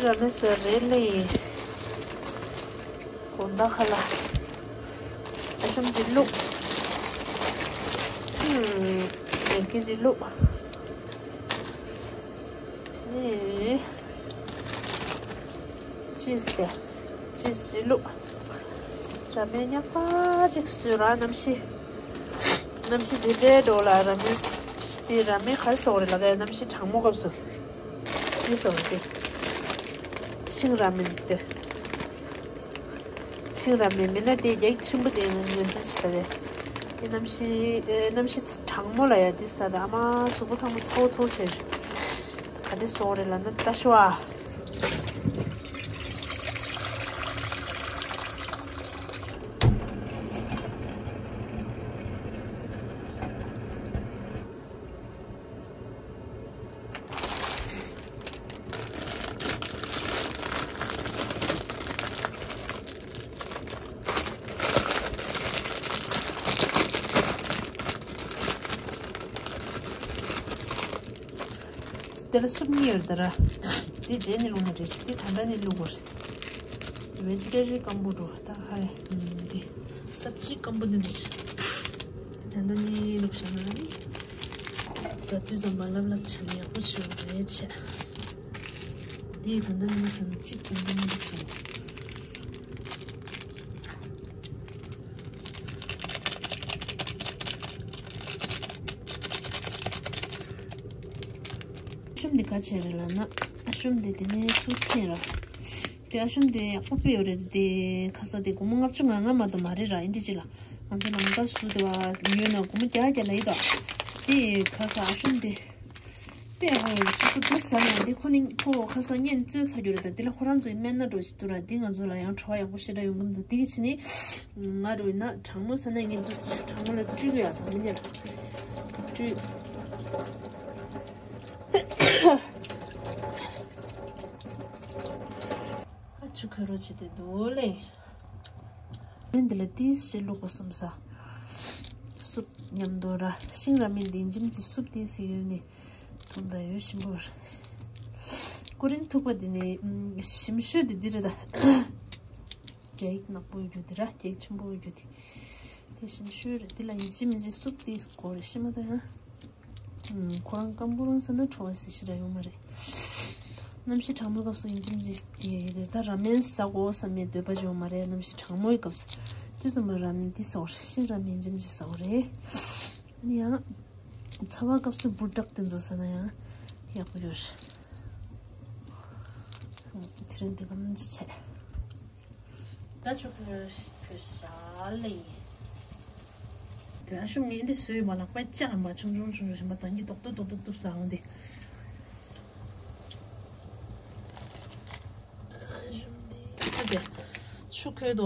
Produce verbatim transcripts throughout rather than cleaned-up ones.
ར་མེ་སོ་རེ་ལེ། གོ་འདའ་ཁ་ལ། ཨ་ཤམ་ཅི་ལུག་མེ་གི་ཅི་ལུག་ཨེ། ཅིས་ཏེ། ཅིས་ཅི་ལུག་ར་མེ་ཉག་པ་ཅིག་སུ་ར་གནམ་གཤིས། གནམ་གཤིས་དེ་འདྲའི་འགྲོ་ལ་ར་མེ་དེ་ར་མེ་གར་སོག་རེ་ལ་ག་གནམ་གཤིས་གྲང་མོ་སྐབས་སུ། འདི་སོང་སྟེ། ཤིང་ར་མེན་ཏེ། ཤིང་ར་མེན་མིན་ན་དེ་རྒྱ་ཡིག་ཆེན་པོ་དེ་ངོས་འཛིན་བྱེད་ད་དེ། དེ་གནམ་གཤིས་ཨེ་གནམ་གཤིས་གྲང་མོ་ལ་ཡ་འདི་ས་ད་ཨ་མ་གཟུགས་པོ་ཚང་མ་ཚ་བོ་ཚ་བོ་བྱས། ག་དེ་སོང་རེད་ལབ་ན་ལྟ་ཤོག་ཨ། དེ་ལ་སུབ་གཉིས་ཡོད་ད་ར། དེ་རྗེས་ནས་བླུགས་ན་འགྲིག་ཅིག་དེ་ད་ལྟ་ནས་བླུགས་དགོས་རེད། བེ་ཇི་ཊེ་རི་ཡན་ཀམ་བུ་འགྲོ་ད་ཧ་རེ། དེ་སབ་ཇི་ཀམ་བུ་འདི་འགྲིག་ཅིག་དེ་ད་ལྟ་ནས་བླུགས་བཞག་ན་ནི། ཟ་དུས་ཙམ་པ་ལབ་ལབ་བྱས་ན་ཡག་པོ་ཞིག་རེད་བྱས། འདི་ད་ལྟ་ནས་ད་ལྟ་གཅིག་ད་ལྟ་ནས་བྱུང་། ཨ་ཤོམ་འདི་ག་བྱས་རེད་ལབ་ན། ཨ་ཤོམ་འདི་དེ་ནས་ཚུར་འཐེན་ར། དེ་ཨ་ཤོམ་འདི་ཡག་པོ་སྤེལ་ཡོད་རེད་དེ། ཁ་ས་དེ་སྒོར་མོ་ལྔ་བཅུ་ང་ལྔ་མ་གཏོགས་མ་རེད་ར། ཨིན་དྲི་ཅི་ལ་ང་ཚོ་ནང་ད་སུ་དེ་བ་ཉོས་ན་སྒོར་མོ་བརྒྱ་བརྒྱ་ལ་ཡིན་ད། དེ་ཁ་ས་ཨ་ཤོམ་འདི། དཔེ་ཧོ་ཡོད་སོ་སོ་དེ་ཟ་ན་འདི་ཁོ་ནི་ཁོ་ཁ་སང་ངས་བཙོས་ཚར་རྒྱུ་རེད་ད། དེ་ལ་ཁོ་རང་ཚོའི་སྨན་སྣ་འགྲོ་ཞིག་འདུག་ར། འདི་ང་ཚོ་ལ་ཡང་བྲོ་བ་ཡག་པོ་ཞེ་དྲག་ཡོང་གི་མི་འདུག་འདི་གི་ཕྱི་ནི་ང་རུ་ཡིན་ན་གྲང་མོ་ཟ་ན་ངས་འདུག་སོ་སོ་གྲང་མོ་ལ་བཀྲུས་གི་ཡ་དང་མི་ཉལ་བཀྲུས། ཨ་ཆུ་ཁོལ་རོ་བྱེད་དེ་འདུག་ལེ། མི་འདི་ལ་ཏིས་ཞེ་ལུག་པོ་སོམ་ས། སུབ་མཉམ་དུ་ར་ཤིང་ར་མི་འདི་འཇིམ་གྱི་སུབ་ཏིས་ཡོད་ནི། ཐུང་ད་ཡོད་ཞིམ་པོ་རེད། ཀོ་རིན་ཐུག་པ་འདི་ནི་ཞིམ་ཤོས་འདི་འདི་རེད་ད། རྒྱ་ཡིག་ནག་པོ་ཡོད་རྒྱུ་འདི་ར་རྒྱ་ཡིག་ཆེན་པོ་ཡོད་རྒྱུ་འདི། དེ་ཞིམ་ཤོས་རེད། འདི་ལ་ཡིན་གཅིག་མིན་གཅིག་སུབ་ཏིས་དགོས་རེད་ཤི་མ་ད་ཡང་། ཁོ་རང་སྐམ་པོ་རང་ཟ་ན་བྲོ་བ་སི་ཞི་ར་ཡོང་མ་རེད། གནམ་གཤིས་གྲང་མོའི་སྐབས་སུ་ཡིན་གཅིག་མིན་གཅིག་དེ་ད་ར་མེན་ཟ་དགོས་བསམ་མེད་འདོད་པ་ཅིག་ཡོང་མ་རེད། གནམ་གཤིས་གྲང་མོའི་སྐབས་སུ་དེ་ཙམ་པ་ར་མེན་འདི་ཟ་དགོས་རེད། ཤིང་ར་མེན་ཡིན་གཅིག་མིན་གཅིག་ཟ་དགོས་རེད། ཨ་ནི་ཡང་ཚ་བ་སྐབས་སུ་འབུར་ཏག་དེ་ཚོ་ཟ་ན་ཡང་ཡག་པོ་ཡོད་རེད། དེ་རིང་འདི་གམ་ཅི་བྱས། ད་ཆོག་གི་ཁྱོད་ཤ་ལེ། དེ་ཨ་ཤུ་ངས་འདི་བཟོས་པ་ལག་པས་བཅག་མ་ཆུང་ཆུང་ཆུང་ཆུང་བཞིན་པ་དང་གི་རྡོག་རྡོག་རྡོག་རྡོག་རྡོག་ཟ་འོང་དེ། ཨ་ཤུ་འདི་ཁ་དེ་ཆུ་ཁོལ་དུ་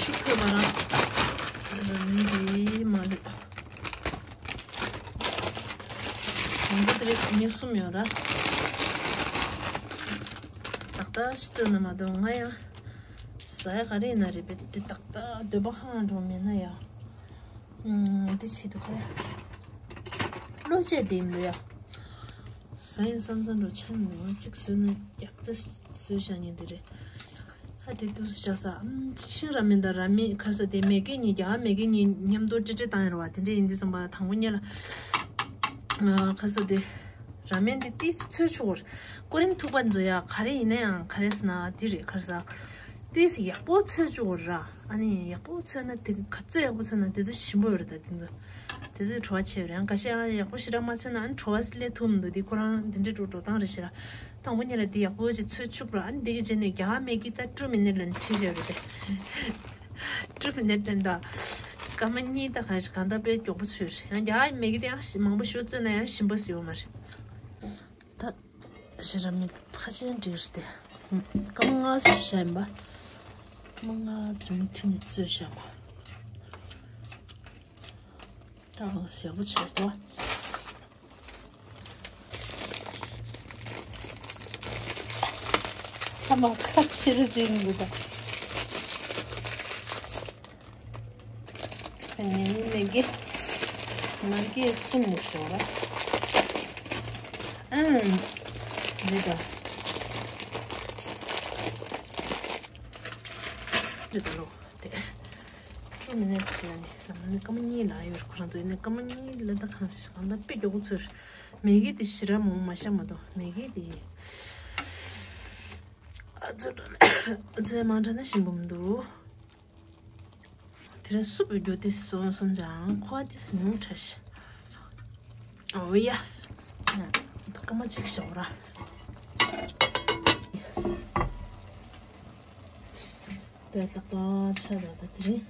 ཆུ་ཁོལ་མ་རང་འདི་མ་ལུས། ང་ཚོ་དེ་རིང་མི་གསུམ་ཡོད་ར། ཏག་ཏག་ཞིག་བཙོས་ན་མ་གཏོགས་ང་ཡང་ཟ་ཡ་ག་རེ་ཡིན་ན་རེད་པས། དེ་ཏག་ཏག་འདོད་པ་ཧང་འགྲོ་མེད་ན་ཡ། ཨུམ། དེ་བྱེད་དུ་ཁ་རེ། བློ་བཅད་དེ་ཡིན་འདུག་ཡ། ཟ་ཡིན་བསམ་བསམ་འགྲོ་ཆ་མི་འདུག་གཅིག་བཟོས་ན་རྒྱག་རྩེ་བཟོས་བཞག་ཉིན་དེ་རེད། ཧ་དེ་དུས་བཞག་ས་ཨམ་ཅིག་ཤིང་ར་མེན་ད་ར་མེན་ཁ་ས་དེ་མེ་གེ་གཉིས་རྒྱ་མེ་གེ་གཉིས་མཉམ་དུ་ཏྲེ་ཏྲེ་བཏང་ཡོད་ར་བ། དེ་འདྲ་ཡིན་དུས་ཙམ་པ་དང་པོ་ཉལ་ལ་ཁ་ས་དེ་ར་མེན་དེ་ཏིས་ཚོས་ཆུ་བོར་ཀོ་རིན་ཐུག་པ་འཛོ་ཡ་ག་རེ་ཡིན་ན་ཡང་ག་རེ་ཟེར་ན་དེ་རེད་ཁ་ས་ཏིས་ཡག་པོ་ཚོས་ཆུ་བོར་ར། ཨ་ནི་ཡག་པོ་ཚོས་ན་དེ་ག་ཚོད་ཡག་པོ་ཚོས་ན་དེ་ཚོ་ཞིམ་པོ་ཡོད་ར། ད་དེ་ཚོ་དེ་ཚོས་བྲོ་བ་ཆེ་ཡོད་ར། ཡང་འགའ་ཤས་ཡང་ཡག་པོ་ཞེ་དྲག་མ་ཚོས་ན་ཨ་ནི་བྲོ་བ་སླེབས་ཐུབ་མི་འདུག་དེ་ཁོ་རང་དེ་འདྲའི་འགྲོ་འགྲོ་སྟངས་རེད་ཤི་ར། དང་པོ་ཉིད་ལ་དེ་ཡག་པོ་ཅིག་ཚོས་བཅུག་ར། ཨ་ནི་དེ་གི་རྗེས་ནས་རྒྱ་མེ་གི་ད་ཀྲུ་མི་ནེར་ལ་ཁྲིད་བྱས་རེད་དེ། ཀྲུ་མི་ནེར་དེ་ད་སྐར་མ་གཉིས་ད་ག་ཞིག་གང་ལྟར་དཔེ་མགྱོགས་པོ་ཚོས་རེད། ཡང་རྒྱ་མེ་གི་དེ་ཡང་མང་པོ་ཞིག་བཙོས་ན་ཡང་ཞིམ་པོ་ཟེར་བ་མ་རེད། ད་ཞེ་དྲག་མི་ཕལ་ཆེར་འགྲིག་རེད་དེ། སྐར་མ་ལྔ་ཙམ་བཞག་ཡིན་པ། སྐར་མ་ལྔ་ཙམ་མུ་མཐུད་ནས་བཙོས་བཞག་པ། ད་ཡག་པོ་བྱས་ཏོ། ཐ་མ་ཁ་ཕྱིར་འཛུལ་མི་འདུག་ད། ཨེ་མེ་གེ་མ་གེ་གསུམ་ནས་ཤོག་ར། ཨང་། འདི་ད། འདི་ད་ལོ། དེ། ཁྱོད་མི་ནས་ཁྱོད་ནི་ལམ་ནི་སྐར་མ་གཉིས་ལ་ཡོད། ཁོ་རང་ཚོ་ནི་སྐར་མ་གཉིས་ལ་ད་གང་ཞིག་གང་ད་དཔེ་མགྱོགས་པོ་ཚོར། མེ་གི་དེ་ཞི་ར་མོང་མ་ཤ་མ་དོ་མེ་གི་དེ། ཨ་ཚོ་ཨ་ཚོའི་མང་དྲགས་ན་ཞིམ་པོ་མི་འདུག་དེ་རིང་སུབ་རྒྱུ་དེ་སོང་སོང་ཅང་ཁོ་དེ་སུ་ཉུང་ཁྲ་ཤ། ཨོ་ཡ། སྐར་མ་གཅིག་ཤོག་ར། དེ་ཏག་ཏག་ཆ་ད་ད་དེ་རིང་།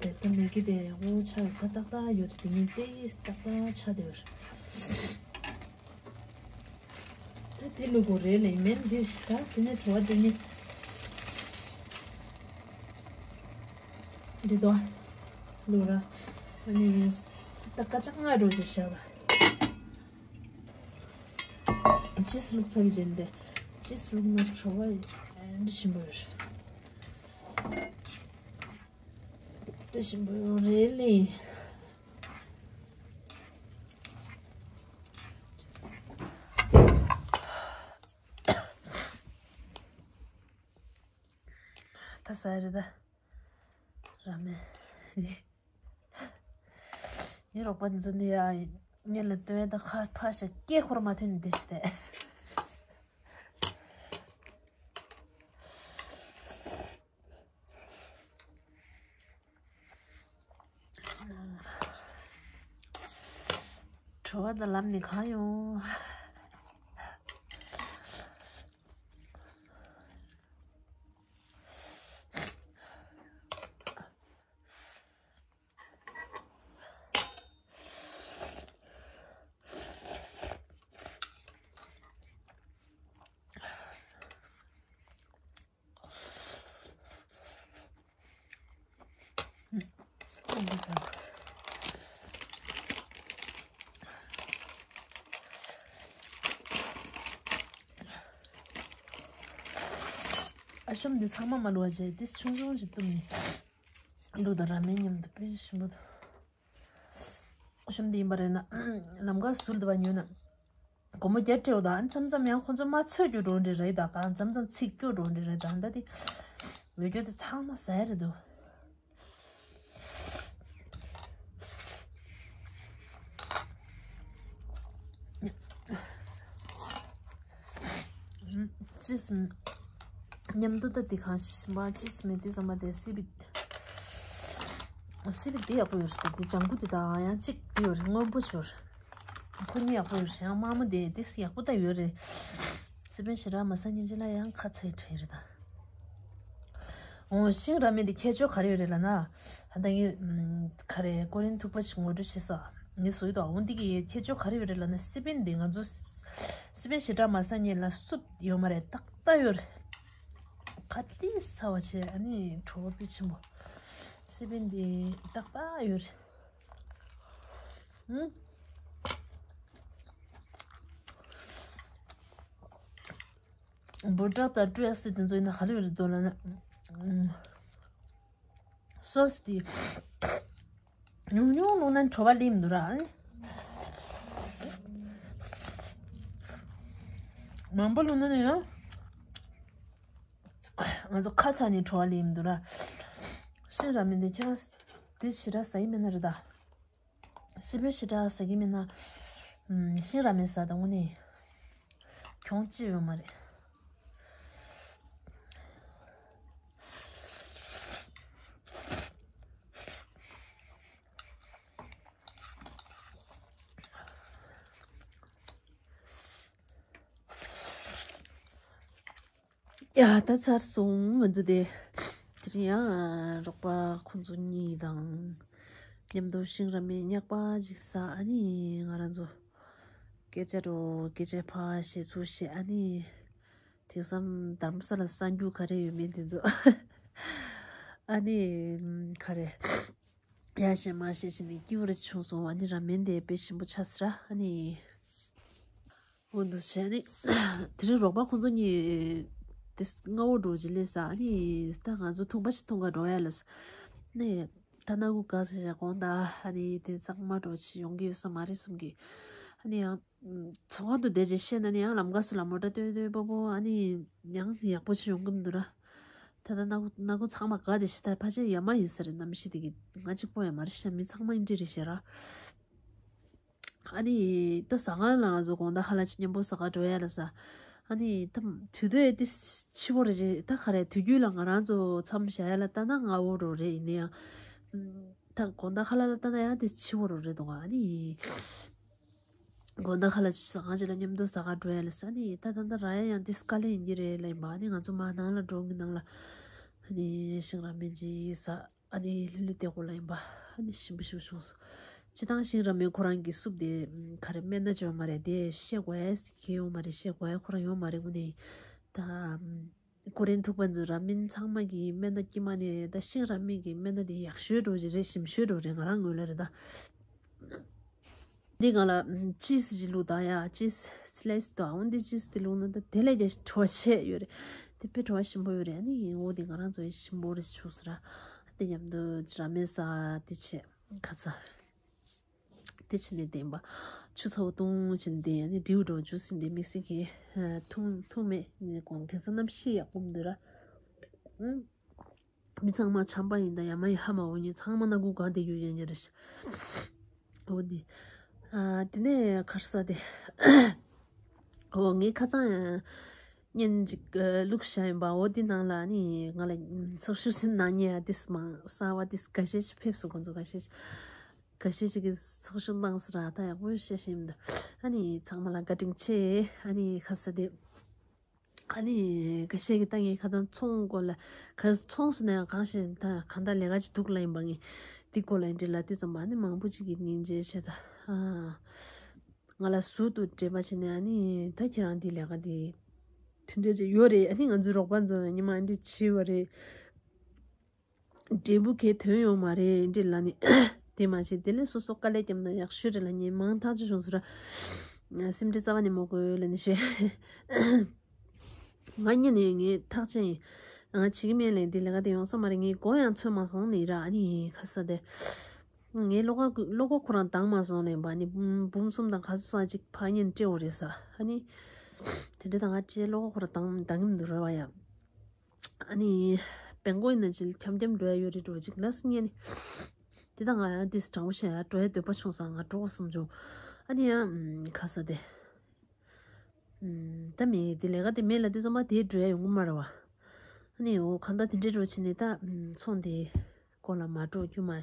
དེ་ད་མེ་གི་དེ་འོ་ཆ་ད་ཏག་ཏག་ཡོད་དེ་ནི་དེ་ཏག་ཏག་ཆ་དེ་ཡོད། ད་དེ་ལུ་གོ་རེ་ལེ་མེན་དེ་ད་དེ་ནི་བྲོ་བ་དེ་ནི། འདི་དོ། ལུ་ར། ཨ་ནི། ད་ཀ་ཅག་ང་འགྲོ་ཅེས་བྱ་བ། ཅིས་ལུག་ཚ་བི་ཅན་ཏེ། ཅིས་ལུག་ན་བྲོ་བ་འདི་ཞིམ་པོ་ཡོད། འདི་ཞིམ་པོ་ཡོད་རེད་ལེ། ད་ས་རེད་ད། ར་མེན། ངའི་རོགས་པ་འཛུལ་ནས་ཡ། ངེད་ལ་ལྟོས་ད་ཁ་ཕར་ཞིག་སྐད་ཁོར་མ་ཐོན་ནས་བསྡད་ཤི་ཏེ། བྲོ་བ་དང་ལམ་ནས་གང་ཡོང་། ཨ་ཤོམ་འདི་ཚང་མ་མ་ལུ་བ་བྱས་ཏེ་ཆུང་ཆུང་ཞིག་བཏུམ་ནས་ལུག་དང་ར་མེན་མཉམ་དུ་དཔེ་ཞིམ་པོ་འདུག་ཨ་ཤོམ་འདི་ཡིན་པ་རེད་ན་ལམ་ཁ་ཟུར་དུ་བ་ཉོས་ན། སྒོར་མོ་བརྒྱད་སྤྲད་འོ་ད་མཚམས་མཚམས་ཡང་ཁོ་ཚོ་མ་ཚོད་རྒྱུ་འགྲོ་འདྲ་རེད་ད་ག་མཚམས་མཚམས་ཚིག་རྒྱུ་འགྲོ་འདྲ་རེད་ད་ད་དེ། འོས་རྒྱུ་དེ་ཚང་མ་ཟ་ཡ་རེད་འདུག་ཅིས་མཉམ་དུ་ད་དེ་གང་ཞིམ་པ་ཅིས་མེད་དེ་ཟ་མ་དེ་སི་བི། སི་བི་དེ་ཡག་པོ་ཡོད་རེད་ད་དེ་ལྗང་གུ་དེ་དང་ཡང་གཅིག་དེ་ཡོད་རེད་སྔོན་པོ་ཞོར། ཁོ་གཉིས་ཡག་པོ་ཡོད་རེད་ཡང་དམར་མོ་དེ་དེ་ཡག་པོ་ད་ཡོད་རེད། སི་པན་ཞེ་དྲག་མ་ཟ་སྙིང་རྗེ་ལ་ཡང་ཁ་ཚ་ཡི་དྲན་རེད་ད། འོ་ཤིང་ར་མེན་དེ་ཁྱད་ཆོས་ག་རེ་ཡོད་རེད་ལབ་ན། ཧ་ད་ངས་ག་རེ་ཀོ་རིན་ཐུག་པ་ཞིག་ངོ་སྤྲོད་བྱེད་ས། ངས་བཟོ་ཡི་དོ་འོ་འདི་གི་ཁྱད་ཆོས་ག་རེ་ཡོད་རེད་ལབ་ན་སི་པན་དེ་ང་ཚོ། སི་པན་ཞེ་དྲག་མ་ཟ་སྙིང་ལ་སུབ་ཡོད་མ་རེད་ཏག་ཏག་ཡོད་རེད། ག་དེ་ཚ་བ་བྱས་ཨ་ནི་བྲོ་བ་དཔེ་ཆེན་པོ། སི་པན་དེ་ཏག་ཏག་ཡོད་རེད། ཧུམ། འབོ་ཊ་དང་ཀྲུ་ཨེག་སི་དེ་ཚོ་ཡིན་ན་ག་རེ་ཡོད་རེད་འདུག་ལབ་ན། སོ་སི་དེ་ཉུང་ཉུང་བླུགས་ན་བྲོ་བ་སླེབས་མི་འདུག་ར། མང་པོ་བླུགས་ན་ནི་ཡང་ང་ཚོ་ཁ་ཚ་ནས་བྲོ་བ་སླེབས་མི་འདུག་ར། ཤིང་ར་མེན་དེ་ཁྱེད་རང་དེ་ཞེ་དྲག་ཟ་ཡི་མེད་ན་རེད་ད། སི་པན་ཞེ་དྲག་ཟ་གི་མིན་ན། ཤིང་ར་མེན་ཟ་དང་དངོས་གནས། གྱོང་ཅི་ཡོད་མ་རེད། ཡ་ད་ཚར་སོང་ང་ཚོ་དེ། དེ་རིང་ཡང་རོགས་པ་ཁོང་ཚོ་གཉིས་དང་མཉམ་དུ་ཤིང་ར་མེན་ཉག་པ་ཅིག་ཟ་ཨ་ནི་ང་རང་ཚོ་སྐད་ཆ་འགྲོ་སྐད་ཆ་ཕར་བཤད་ཚུར་བཤད་ཨ་ནི་དེང་སང་དྷ་རམ་ས་ལ་གསར་འགྱུར་ག་རེ་ཡོད་མེད་དེ་ཚོ་ཨ་ནི་ག་རེ། ཡ་བཤད་མ་བཤད་བྱས་ནས་སྐྱིད་པོ་རེ་བྱུང་སོང་། ཨ་ནི་ར་མེན་དེ་དཔེ་ཞིམ་པོ་ཆགས་སི་ར་ཨ་ནི། འོ་འདུག་བྱས་ནི། དེ་རིང་རོགས་པ་ཁོང་ཚོ་གཉིས་དེ་སྔ་བོ་འགྲོ་ཅིག་སླེབས་ས་ཨ་ནི་ད་ང་ཚོ་ཐུང་པ་ཞིག་འཐུང་ག་འགྲོ་ཡ་ལ་ས་ནི་ད་ན་གུ་ག་ས་ཞག་གོང་ད་ཨ་ནི་དེ་ཚང་མ་འགྲོ་ཅིག་ཡོང་གི་ཡོད་ས་མ་རེད་བསམ་གི། ཨ་ནི་ཡང་ཚོང་ཁང་དུ་བསྡད་རྗེས་བཤད་ན་ནི་ཡང་ལམ་ཁ་སུ་ལ་མོ་ཊ་སྟོན་སྟོན་པོ་པོ། ཨ་ནི་ཡང་ཡག་པོ་ཞིག་ཡོང་གི་མི་འདུག་ར། ད་ལྟ་སྣ་སྣ་ཁུག་ཚང་མ་ག་དེ་ཤི་ད་ཕལ་ཆེར་ཡ་མ་ཡིན་ས་རེད། གནམ་གཤིས་དེ་གི་ང་གཅིག་པོ་ཡ་མ་རེད་ཤ། མི་ཚང་མ་ཨིན་འདྲ་རེད་ཤ་ར། ཨ་ནི་ད་ཟ་ཁང་ལ་ང་ཚོ་དགོང་དག་ཧ་ལ་ཅིག་མཉམ་པོ་ཟ་ག་འགྲོ་ཡ་ལ་ས། ཨ་ནི་ད་དུས་ཚོད་དེ་ཕྱི་པོ་རེད་ཅེ། ད་ག་རེ་དུས་རྒྱུན་ལ་ང་རང་ཚོ་མཚམས་བཞག་ཡ་ལ་ལྟ་ན་སྔ་པོ་རོ་རེད། ཡིན་ན་ཡང་ད་དགོང་དག་ཧ་ལ་ལ་ལྟ་ན་ཡང་དེ་ཕྱི་པོ་རོ་རེད་འདུག་ཨ་ནི་དགོང་དག་ཧ་ལ་ཅིག་ཟ་ཁང་ཅིག་ལ་མཉམ་དུ་ཟ་ག་འགྲོ་ཡ་ལ་ས། ཨ་ནི་ད་ད་ད་ར་ཡ་ཡང་དེ་དཀའ་ལས་ཡིན་གྱི་རེད་ལ། ཡིན་པ་ཨ་ནི་ང་ཚོ་མ་ནང་ལ་འགྲོ་གི་ནང་ལ་ཨ་ནི་ཤིང་ར་མེན་ཅིག་ཟ། ཨ་ནི་ལྷོད་ལྷོད་དེ་གོ་ལ་ཡིན་པ། ཨ་ནི་ཞིམ་པོ་ཞིག་བྱུང་སོང་། སྤྱི་བཏང་ཤིང་ར་མེན་ཁོ་རང་གི་སུབ་དེ་ག་རེ་སྨན་སྣ་བྱོན་མ་རེད། དེ་བཤད་དགོས་ཡ་གི་ཡོང་མ་རེད། བཤད་དགོས་ཡ་ཁོ་རང་ཡོང་མ་རེད། དངོས་གནས་ད་ཀོ་རེན་ཐུག་པ་ཚོ་ར་མེན་ཚང་མ་གི་སྨན་སྣ་དཀྱིལ་མ་ནས་ད་ཤིང་ར་མེན་གི་སྨན་སྣ་དེ་ཡག་ཤོས་འགྲོ་གི་རེད། ཞིམ་ཤོས་འགྲོ་རེད། ང་རང་ངོས་ལ་རེད་ད། འདི་ང་ལ་ཅིས་ཅིག་བླུགས་དང་ཡ། ཅིས་སི་ལེ་སི་དང་འོ་འདི་ཅིས་དེ་བླུགས་ན་ད་དེ་ལས་ཀྱང་བྲོ་བ་ཆེ་ཡོད་རེད། དེ་དཔེ་བྲོ་བ་ཞིམ་པོ་ཡོད་རེད། ཨ་ནི་འོ་འདི་ང་རང་ཚོ་ཡི་ཞིམ་པོ་རེད་བྱུང་ཟེར་ར། དེ་མཉམ་དུ་ར་མེན་ཟ། དེ་བྱས་ཁ་ཟ། དེ་བྱས་ནས་བསྟན་པ་ཆུ་ཚ་བོ་བཏུང་བྱས་ནས་བསྟན། ཨ་ནི་འབྲིའུ་འགྲོ་ཇུས་ཟིན་འདྲེ་དམིགས་བསལ་གྱི་འཐུང་འཐུང་མེད་ནས་གོང་དེང་སང་གནམ་གཤིས་ཡག་པོ་མི་འདུག་ར། ཨུམ། མི་ཚང་མ་ཆམ་པ་ཡིན་ད་ཡ་མ་ཡིན་ཧ་མ་འོ་ཉིན་ཚང་མ་སྣ་ཁུག་གང་བསྡད་རྒྱུ་ཡོད་ཉེ་རེད་ཤག་འོ་ནི། ཨ་དེ་ནས་ཁར་ས་དེ། འོ་ངའི་ཁ་སང་ཡང་བརྙན་ཅིག་བླུགས་བཞག་ཡིན་པ། འོ་དེ་ནང་ལ་ནི་ང་ལ་ཚོགས་ཞུགས་ཟིན་གནང་མཁན་ཡ་དེ་མང་གསར་བ་དེ་འགའ་ཤས་ཤིག་ཕེབས་སོང་། ཁོང་ཚོ་འགའ་ཤས་ཤིག་འགའ་ཤས་ཤིག་གིས་ཚོགས་ཞུགས་གནང་སོང་ར། ད་ཡག་པོ་བཤད་ཤེས་མི་འདུག་ཨ་ནི་ཚང་མ་ལ་བཀའ་དྲིན་ཆེ། ཨ་ནི་ཁ་ས་དེ། ཨ་ནི་ཁ་ཤས་ཀྱིས་ད་ངའི་ཁ་སང་ཚོང་སྐོར་ལ་ག་ཚོང་སུ་ན་ཡང་གང་ཞིག་ད་གང་ལྟར་ལས་ཀ་ཅིག་འདུག་ལ་ཡིན་པ། ངས་འདི་སྐོར་ལ་འདྲི་ལ་དུས་ཙམ་པ་ཨ་ནི་མང་པོ་ཅིག་གིས་སྙིང་རྗེ་ཆེ་ད། ཨ་ང་ལ་ཟུར་དུ་འབྲེལ་བ་བྱས་ནས་ཨ་ནི་ད་ཁྱེད་རང་འདི་ལས་ཀ་འདི་དེ་འདྲ་ཅིག་ཡོད་རེད། ཨ་ནི་ང་ཚོའི་རོགས་པ་ཚོ་ཉི་མ་འདི་བྱས་པ་རེད། འབྲས་བུ་གས་ཐོན་ཡོང་མ་རེད་འདྲི་ལ་ནི། དེ་མ་བྱས་དེ་ལས་སོ་སོ་དཀའ་ལས་བརྒྱབ་ན་ཡག་ཤོས་རེད་ལ་ངས་མང་ཐག་ཆོད་བྱུང་ཟེར་ར། སེམས་ཁྲལ་རྩ་བ་ནས་མ་དགོས་ལ་ནི་ཞུས། ང་ཉིད་ནས་ངས་ཐག་བཅད་ཡིན། ང་བྱེད་ཀྱི་མེད་ལས་འདི་ལས་ཀ་དེ་ཡོང་ས་མ་རེད། ངས་མགོ་ཡང་ཚོས་མ་སོང་ནི་ར། ཨ་ནི་ཁ་ས་དེ། ངའི་བློ་ཁ་བློ་ཁོག་ཁོ་རང་འདང་མ་སོང་ལས་པ་ནི་འབུམ་གསུམ་དང་ག་ཚོད་སང་ཅིག་ཕ་ཉན་སྤྲད་འོ་རེད་ས། ཨ་ནི། དེ་འདྲ་དང་ང་ཅེ་བློ་ཁོག་ཁོ་རང་འདང་འདང་གི་མི་འདུག་ར་བ་ཡ། ཨ་ནི། བེང་ཀོག་ཡིན་ན་ཅིག་འཁྱམ་འཁྱམ་འགྲོ་ཡ་ཡོད་རེད་འགྲོ་ཅིག་ལ་སུ་ཉན་ནི། དེ་དང་ང་ཡང་དེ་དྲང་པོ་བཤད་ཡ་འགྲོ་ཡ་འདོད་པ་བྱུང་སང་ང་འགྲོ་དགོས་བསམ་བྱུང་། ཨ་ནི་ཡང་ཁ་ས་དེ། ད་མི་དེ་ལས་ཀ་དེ་མེད་ལ་དུས་ཙམ་པ་དེ་འགྲོ་ཡ་ཡོང་གི་མ་རེད་བ། ཨ་ནི་འོ་གང་ལྟར་དེ་འདྲའི་འགྲོ་ཕྱིན་ནས་ད་ཚོང་དེ་སྐོར་ལ་མ་འགྲོ་རྒྱུ་མ།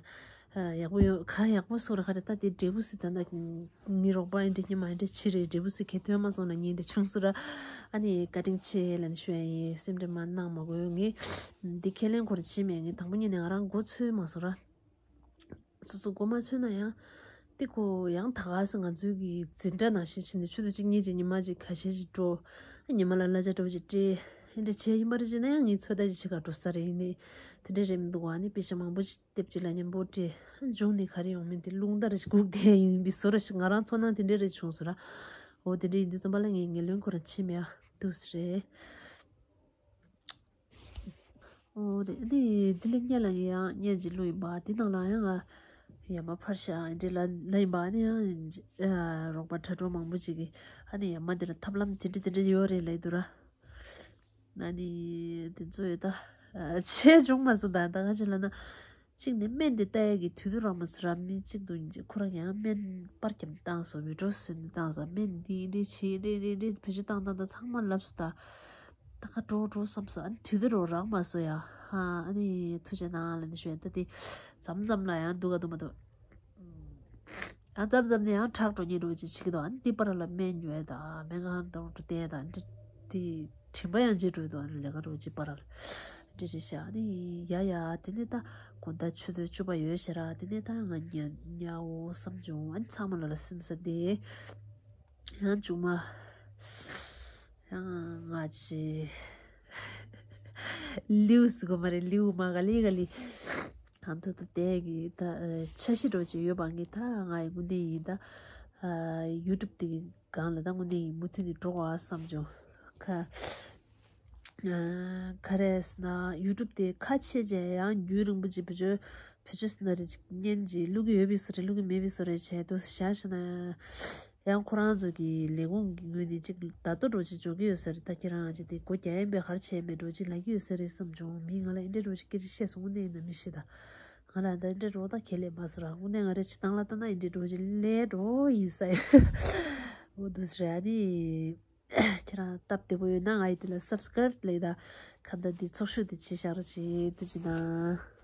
ཡག་པོ་ཡོད་ག་ཡག་པོ་སོགས་ར་ག་རེ་ད་དེ་འབྲས་བུ་སི་ད་ད་ངའི་རོགས་པ་ཨེ་འདྲ་སྙེ་མ་ཨེ་འདྲ་ཕྱི་རེད་འབྲས་བུ་སི་གས་ཐོན་མ་སོང་ན་ངས་འདྲ་བྱུང་སོང་ར། ཨ་ནི་བཀའ་དྲིན་ཆེ་ལ་ནི་ཞུ་ཡ་ཡིན་སེམས་ཁྲལ་མ་གནང་མ་དགོས་ངས་འདི་ཁས་ལེན་ཁོ་ར་བྱེད་མེད་ངས་དང་པོ་ཉིད་ནས་ང་རང་མགོ་ཚོས་མ་སོང་ར། སོ་སོ་མགོ་མ་ཚོས་ན་ཡང་། དེ་ཁོ་ཡང་ད་ག་སེ་ང་ཚོའི་གི་འཛིན་གྲྭ་ནང་བཞིན་བྱས་ནས་ཆུ་ཚོད་གཅིག་གཉིས་ཀྱི་ཉི་མ་གཅིག་ཁ་ཤས་ཤིག་འགྲོ། ཉི་མ་ལ་གླ་ཆ་འགྲོ་ཅིག་སྤྲད། ཨེ་འདྲ་བྱས་ཡིན་པ་རེད་ཅེ་ན་ཡང་ངས་ཚོད་ལྟ་ཅིག་བྱེད་ག་འགྲོ་ས་རེད་ཡིན་ནའི། དེ་འདྲ་རེད་མི་འདུག་བ་ནི་པེ་ཤ་མང་པོ་ཞིག་ལྟེབ་ཅིག་ལ་མཉམ་པོ་སྤྲད། འབྱུང་ནས་ག་རེ་ཡོང་མིན་དེ་རླུང་རྟ་རེ་ཞིག་སྒུག་བསྡད་ཡིན་པའི་བཟོ་འདྲ་ཞིག་ང་རང་ཚོར་སྣང་དེ་འདྲ་རེ་བྱུང་སོང་ར། འོ་དེ་འདྲ་ཡིན་དུས་ཙམ་པ་ལ་ངས་ངའི་ལུང་ཁོ་ར་ཕྱིན་མེད་ཨ་འདུག་སེ་རེད། ཨོ་རེད། འདི་འདི་ལས་སྔོན་ལ་ངས་ཡང་བརྙན་ཅིག་བླུགས་ཡིན་པ། འདི་ནང་ལ་ཡང་ང་ཡ་མ་ཕར་བཞག་འདི་ལ་ལ་ཡིན་པ། ཨ་ནི་ཡང་རོགས་པ་དྲ་གྲོགས་མང་པོ་ཅིག་གིས་ཨ་ནི་ཡ་མ་འདི་ལ་ཐབས་ལམ་དེ་འདྲ་དེ་འདྲ་ཡོད་རེད་ལབ་འདུག་ར། ཨ་ནི་དེ་ཚོ་ཡོད་ད་བྱས་བྱུང་མ་སོང་། ད་ད་ག་ཅིག་ལབ་ན། གཅིག་ནས་སྨན་དེ་ལྟ་ཡག་གི་དུས་ཚོད་རག་མ་སོང་ར། མི་གཅིག་འདུག་ཡིན་ཅིག་ཁོ་རང་ཡང་སྨན་པར་རྒྱབ་བཏང་སོང་། ཝི་ཌོ་བཟོས་ནས་བཏང་སོང་། སྨན་འདི་འདྲ་བྱེད་འདྲ་འདྲ་འདྲ་བེད་སྤྱོད་བཏང་བཏང་བཏང་ཚང་མ་ལབ་སོང་ད། ད་ག་འགྲོ་འགྲོ་བསམ་སོང་། ཨ་ནི་དུས་ཚོད་རོ་རག་མ་སོང་ཡ། ཧ་ཨ་ནི་ཐུགས་རྗེ་གནང་ལབ་ནས་ཞུ་ཡ། ད་དེ་མཚམས་མཚམས་ལ་ཡང་འདུག་ག་འདུག་མ་འདུག་ཨ་མཚམས་མཚམས་ནས་ཡང་དྲག་འགྲོ་ཉེ་འགྲོ་ཅིག་བྱེད་ཀྱི་འདུག་ཨ་ནི་དེ་པར་ལ་སྨན་ཉོ་ཡ་ད་སྨན་ཁང་དང་འགྲོ་བསྡད་ད་འདི་དེ་དྲན་པ་ཡང་བརྗེད་འགྲོ་འདུག་ཨ་ནི་ལས་ཀ་འགྲོ་ཅིག་པར་ལ་འདྲི་རེ་བྱ། ཨ་ནི་ཡ་ཡ་དེ་ནས་ད་དགོང་དག་ཆུ་ཚོད་བཅུ་པ་ཡོད་ཤག་ར། དེ་ནས་ད་ང་ཉལ་ཉལ་འོ་བསམ་བྱུང་། ཨ་ནི་ཚང་མ་ལ་ལ་སེམས་ས་དེ་ཡང་བྱུང་མ། ཡང་ང་ཅི་ལིའུ་ཟེར་གོ་མ་རེད། ལིའུ་མ་ག་ལི་ག་ལི་གང་ཐུབ་ཐུབ་དེ་གི་ད་འཆར་གཞི་འགྲོ་ཅིག་ཡོད་པ་ངས་ད་ང་ཡི་དངོས་གནས་ཡིན་ད་ཡུ་ཊུབ་དེ་གི་སྒང་ལ་ད་དངོས་གནས་ཡིན་མུ་མཐུད་ནས་འགྲོ་བ་བསམ་བྱུང་། ཁ་ག་རེ་ཟེར་ན་ཡུ་ཊུབ་དེ་ཁ་ཕྱེ་རྗེས་ཡང་རྒྱུན་རིང་པོ་ཅིག་བེད་སྤྱོད་བེད་སྤྱོད་ཟེར་ན་རེད་ཅིག་བརྙན་ཅིག་བླུག་གི་ཡོད་པའི་བཟོ་རེད། བླུག་གི་མེད་པའི་བཟོ་རེད་བྱས་དུས་བཞག་ཤེ་ན། ཡང་ཁོ་རང་ཚོ་གི་ལས་ཁུངས་ཀྱི་ངོས་ནས་ཅིག་ད་ལྟ་འགྲོ་ཅིག་འཇོག་གི་ཡོད་ས་རེད། ད་ཁྱེད་རང་ཅིག་དེ་སྒོ་རྒྱག་ཡིན་པས་ག་རེ་བྱས་མེད་འགྲོ་ཅིག་ལབ་ཀྱི་ཡོད་ས་རེད་བསམ་བྱུང་། མི་ང་ལ་འདི་འདྲས་འགྲོ་ཅིག་སྐད་ཆ་བཤད་སོང་། དངོས་གནས་ཡིན་ན་མི་ཤེས་ད། ང་ལ་ད་འདི་འདྲས་འགྲོ་ད་ཁས་ལེན་མ་སོང་ར། དངོས་གནས་ང་རེ་ཅིག་བཏང་ལ་བཏང་ན་འདི་འདྲས་འགྲོ་ཅིག་ལས་འགྲོ་ཡིན་ས་ཡ། འོ་འདུག་ས་རེད། ཨ་ནི་ཁྱེད་རང་སྟབས་བདེ་པོ་ཡོད་ན་ང་ཡི་དེ་ལ་སབ་སི་ཀ་རབ་ལས་ད་ག་འདྲ་འདི་ཚོགས་ཞུགས་འདི་བྱེད་བཞག་རོགས་བྱེད། ཐུགས་རྗེ་གནང་།